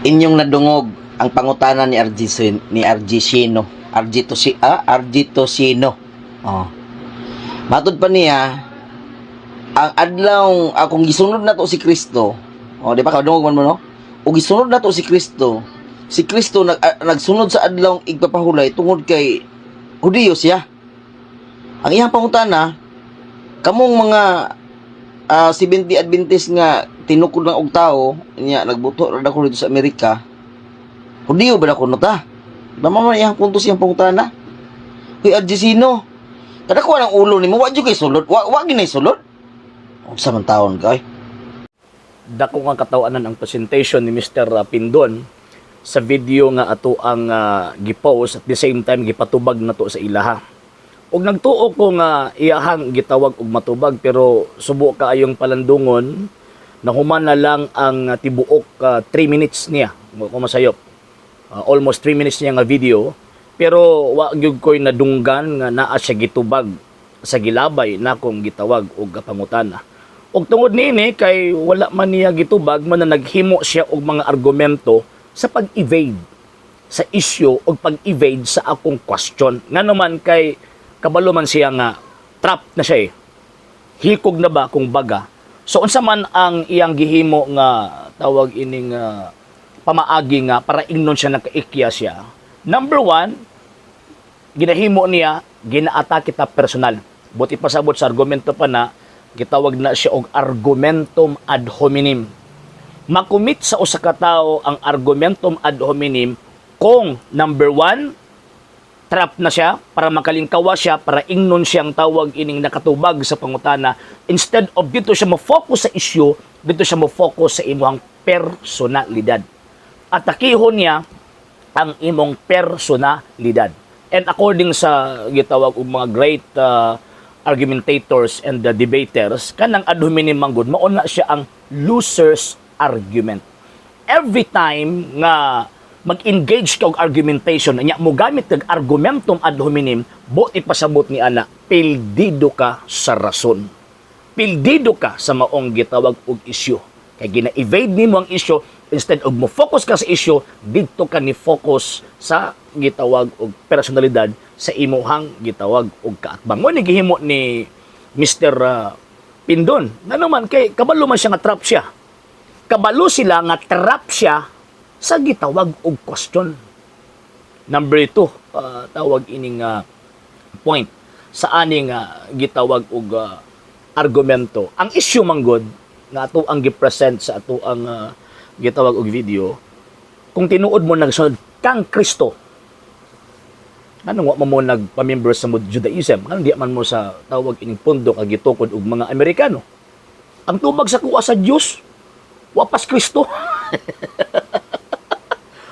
Inyong nadungog ang pangutana ni RG ni RG Sino. RG to si ah, RG Tocino. Oh. Matod pa niya ang adlaw akong gisunod na to si Kristo. Oh, di ba kadungog man mo, no? O gisunod na to si Kristo. Si Kristo nagsunod sa adlaw igpapahulay tungod kay Hudiyo siya. Ang iyang pangutana, kamong mga 70 Adventist nga tinukod lang og tao niya, nagbuto ra ko dito sa Amerika. Hudiyo ba na kuno ta? Tama man iyang punto siyang pangutana. Hoy Argesino, kada ko ang ulo nimo, wa jud kay sulod, wa ginay sulod. Unsa man taon ka, oy? Dako nga katawanan ang presentation ni Mr. Pindon sa video nga ato ang gipost, at the same time gipatubag na to sa ilaha. Og nagtuo ko nga iyahang gitawag og matubag, pero subo kaayong palandungon, nahuman na lang ang tibuok 3 minutes niya kung masayop. Almost 3 minutes niya nga video, pero wa gyud ko'y nadunggan nga naa siya gitubag sa gilabay na kong gitawag og pangutana. Og tungod niini kay wala man niya gitubag man na naghimo siya og mga argumento sa pag-evade sa issue og pag-evade sa akong question. Ngano man kay kabalo man siya nga trap na siya eh. Hikog na ba kung baga. So unsa man ang iyang gihimo nga tawag ining pamaagi nga para ingnon siya nakaikya siya. Number one, ginahimo niya, ginaatake ta personal. Buti pasabot sa argumento pa na, gitawag na siya og argumentum ad hominem. Makumit sa usa ka tawo ang argumentum ad hominem kung number one, trap na siya para makalingkawa siya, para ingnon siyang tawag ining nakatubag sa pangutana. Instead of dito siya mo-focus sa issue, dito siya mo-focus sa imuhang personalidad. Atakihon niya ang imong personalidad. And according sa gitawag og mga great argumentators and the debaters, kanang ad hominem manggod, mao na siya ang loser's argument. Every time nga mag-engage ka og argumentation nya mo gamit kag argumentum ad hominem, buot ipasabot ni ana, pildido ka sa rason. Pildido ka sa maong gitawag og issue. Kay gina-evade nimo ang issue. Instead og mo focus ka sa issue, didto ka ni focus sa gitawag og personalidad sa imuhang gitawag og kaatbang. Mo ni gihimo ni Mr. Pindon. Ngano man kay kabalo man siya nga trap siya. Kabalo sila nga trap siya sa gitawag og question. Number two, tawag ining point sa aning gitawag og argumento. Ang issue manggod nga ato ang gipresent sa ato ang gitawag og video, kung tinuod mo nagsunod kang Kristo, anong wa man mo nagpa-member sa Judaism? Anong di man mo sa tawag ining pundok ang gitukod og mga Amerikano? Ang tubag sa kuha sa Dios, wa pas Kristo.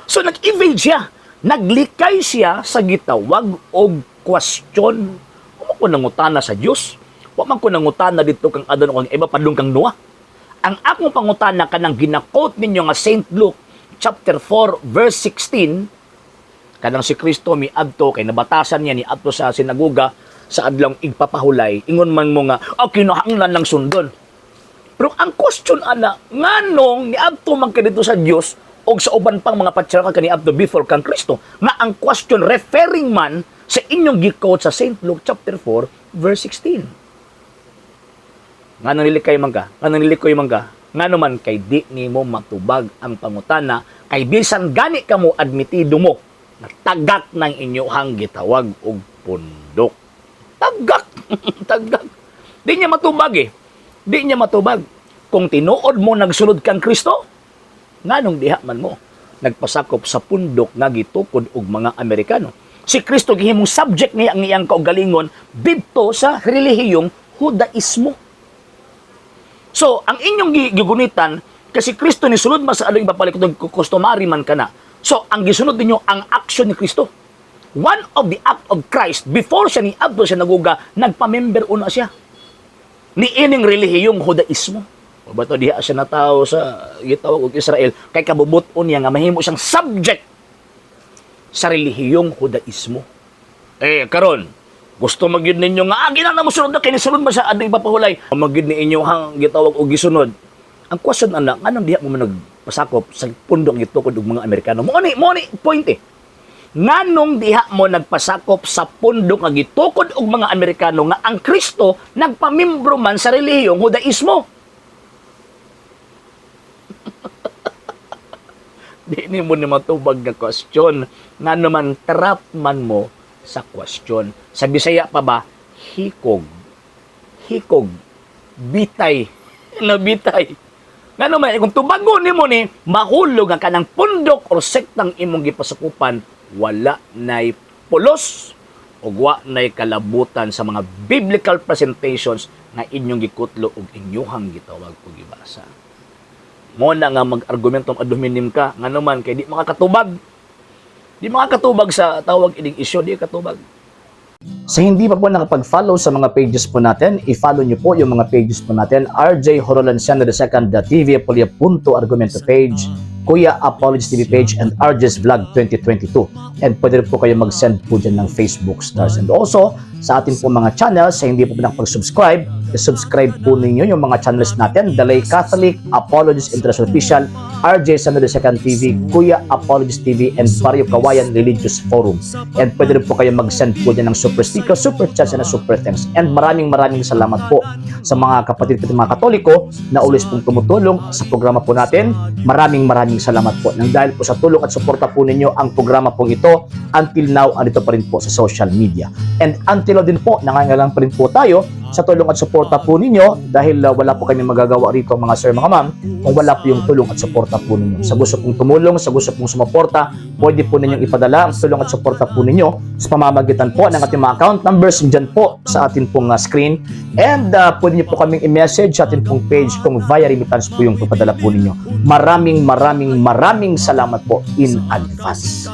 So nag-evade siya. Naglikay siya sa gitawag og question. Wa ko nangutana sa Dios. Wa man ko nangutana dito kang Adan o kang Eva padung kang Noah. Ang akong pangutana, kanang gina-quote ninyo nga St. Luke chapter 4 verse 16, kanang si Kristo miadto kay nabatasan niya ni adto sa sinagoga sa adlawng igpapahulay, ingon man mo nga oh, kinahanglan lang sundon. Pero ang question ana, nganong niadto man ka dito sa Dios og sa uban pang mga patriarka kaniadto before kang Kristo? Nga ang question referring man sa inyong gi-quote sa St. Luke chapter 4 verse 16. Nga nilikay man ka, nga nilikoy man ka, ngano man kay di nimo matubag ang pangutana, kay bisan gani kamo admitido mo na tagak ng inyuhang gitawag og pundok. Tagak, tagak. Di niya matubag eh. Di niya matubag. Kung tinuod mo nagsunod kang Kristo, nganong diha man mo nagpasakop sa pundok nga gitukod og mga Amerikano? Si Kristo gihimong subject niya ang iyang kaugalingon didto sa relihiyong Hudaismo. So, ang inyong gigunitan, kasi Kristo ni sulod man sa adlawng ipapalikot, customary man kana. So, ang gisunod ninyo ang action ni Kristo. One of the act of Christ, before siya ni adto sa sinagoga, nagpamember una siya ni ining relihiyong Hudaismo. O ba to diha siya natawo sa gitawag og Israel kay kabubut-on niya nga mahimo siyang subject sa relihiyong Hudaismo. Eh karon, gusto magyud ninyo nga agi na mo sunod na kay nisunod man sa adlawng ipapahulay. Magyud ni inyo hang gitawag og gisunod. Ang question ana, nganong diha mo man nagpasakop nagpasakop sa pundok gitukod og mga Amerikano? Mo ni point eh. Nganong diha mo nagpasakop sa pundok nga gitukod og mga Amerikano nga ang Kristo nagpamimbro man sa relihiyong Hudaismo? Di ni mo ni matubag nga question, ngano man trap man mo sa question. Sa Bisaya pa ba, hikog. Hikog. Bitay. Nabitay. Ngano man kung tubagon nimo ni, mahulog ang kanang pundok or sektang imong gipasakupan, wala nay pulos ug wa nay kalabutan sa mga biblical presentations nga inyong gikutlo ug inyuhang gitawag ug gibasa. Mo na nga mag-argumento ad hominem ka, ngano man kay di makakatubag. Di makakatubag sa tawag ining isyu, di katubag. Sa hindi pa po nakapag-follow sa mga pages po natin, i-follow nyo po yung mga pages po natin: RJ Horolanciano II, TV Apolia Punto Argumento page, Kuya Apologies TV page, and RJ's Vlog 2022. And pwede rin po kayo mag-send po dyan ng Facebook stars. And also, sa atin po mga channels, sa hindi po nakapag-subscribe, i-subscribe po ninyo yung mga channels natin: Dalay Catholic, Apologies International Official, RJ Sano II TV, Kuya Apologies TV, and Barrio Kawayan Religious Forum. And pwede rin po kayo mag-send po dyan ng super sticker, super chats, and super thanks. And maraming maraming salamat po sa mga kapatid ko, mga Katoliko na always pong tumutulong sa programa po natin. Maraming maraming salamat po. Nang dahil po sa tulong at suporta po ninyo, ang programa pong ito until now andito pa rin po sa social media. And until now din po, nangangailangan pa rin po tayo sa tulong at suporta po ninyo dahil wala po kami magagawa rito, mga sir, mga ma'am, kung wala po yung tulong at suporta po ninyo. Sa gusto pong tumulong, sa gusto pong sumuporta, pwede po ninyong ipadala ang tulong at suporta po ninyo sa pamamagitan po ng ating mga account numbers dyan po sa atin pong screen. And pwede niyo po kaming i-message sa atin pong page kung via remittance po yung papadala po ninyo. Maraming maraming maraming salamat po in advance.